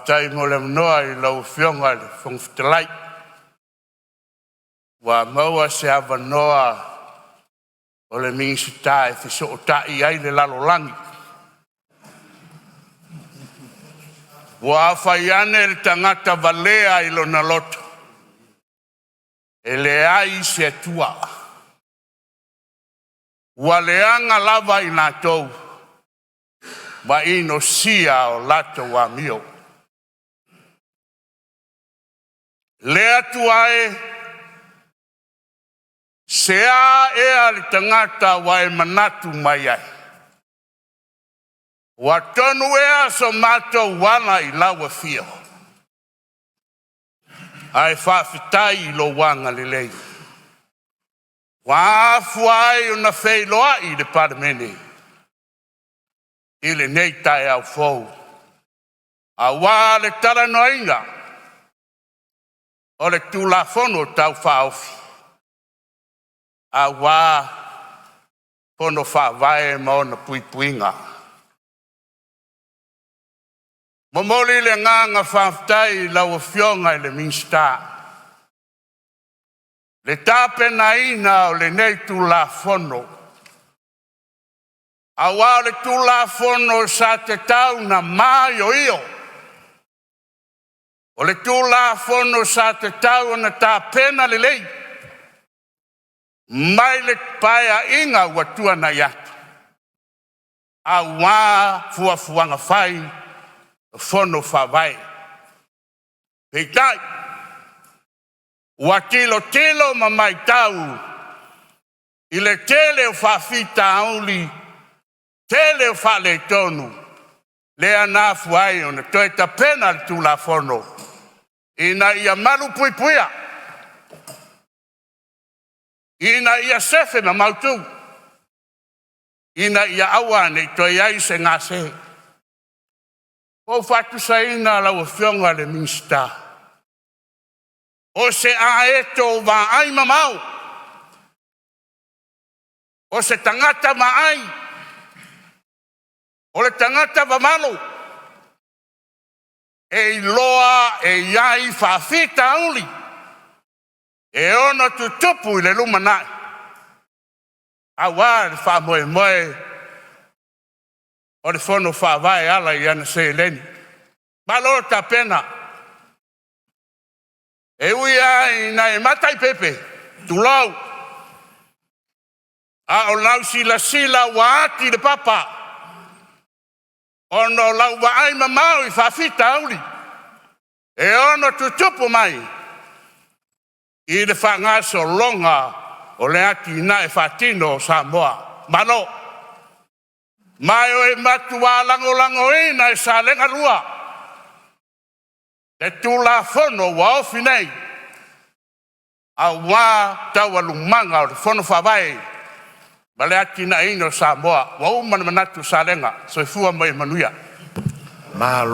Faafetai mo le avanoa i lau Afioga i le Fofoga Fetalai ua maua se avanoa o le Minisita e fesootai ai le lalolagi. Ua aofai ane le tagata valea i lona loto, e leai se Atua. Ua leaga lava i latou ma inosia a latou amio. Le Atua e, se a ea le tagata ua e manatu mai ai? Ua tonu ea so matou ala i lau afio? Ae faafetai i lou agalelei ua afua ai ona feiloai le Palemene i lenei taeao fou, aua le talanoaina o le Tulafono Tau Faaofi aua Fono Faavae ma ona puipuiga. Momoli le agaga faafetai i lau Afioga i le Minisita i le tapenaina o lenei Tulafono, aua o le Tulafono sa tatau ona maioio, o le Tulafono sa tatau ona tapena lelei mai le Paeaiga ua tuanai atu, aua fuafuaga fai o Fono Faavae. Peitai, ua tilotilo ma matau i le tele o faafitauli, tele o faaletonu, lea na afua ai ona toe tapena le Tulafono ina ia malupuipuia, ina ia sefe ma mautu, ina ia aua ne i toe i ai se gase. Ua ou faatusaina lau Afioga i le Minisita, o se aeto vaai mamao, o se tagata vaai, o le tagata vavalo, e iloa e i ai faafitauli e ono tutupu i le lumanai aua le faamoemoe o le Fono Faavae e ala i ana seleni. Malo tapena. E ui lava ina e mataipepe, tulou, a o lau silasila ua ati le papa ona o lau vaai mamao i faafitauli e ono tutupu mai i le faagasologa o le atinae faatino o Samoa. Malo! Ma e matua lagolagoina e Salega 2 le Tulafono ua ofi nei aua taualumaga o le Fono Faavae ma le atinaeina o Samoa. Ua uma ona manatu Salega. Soifua ma ia manuia. Malo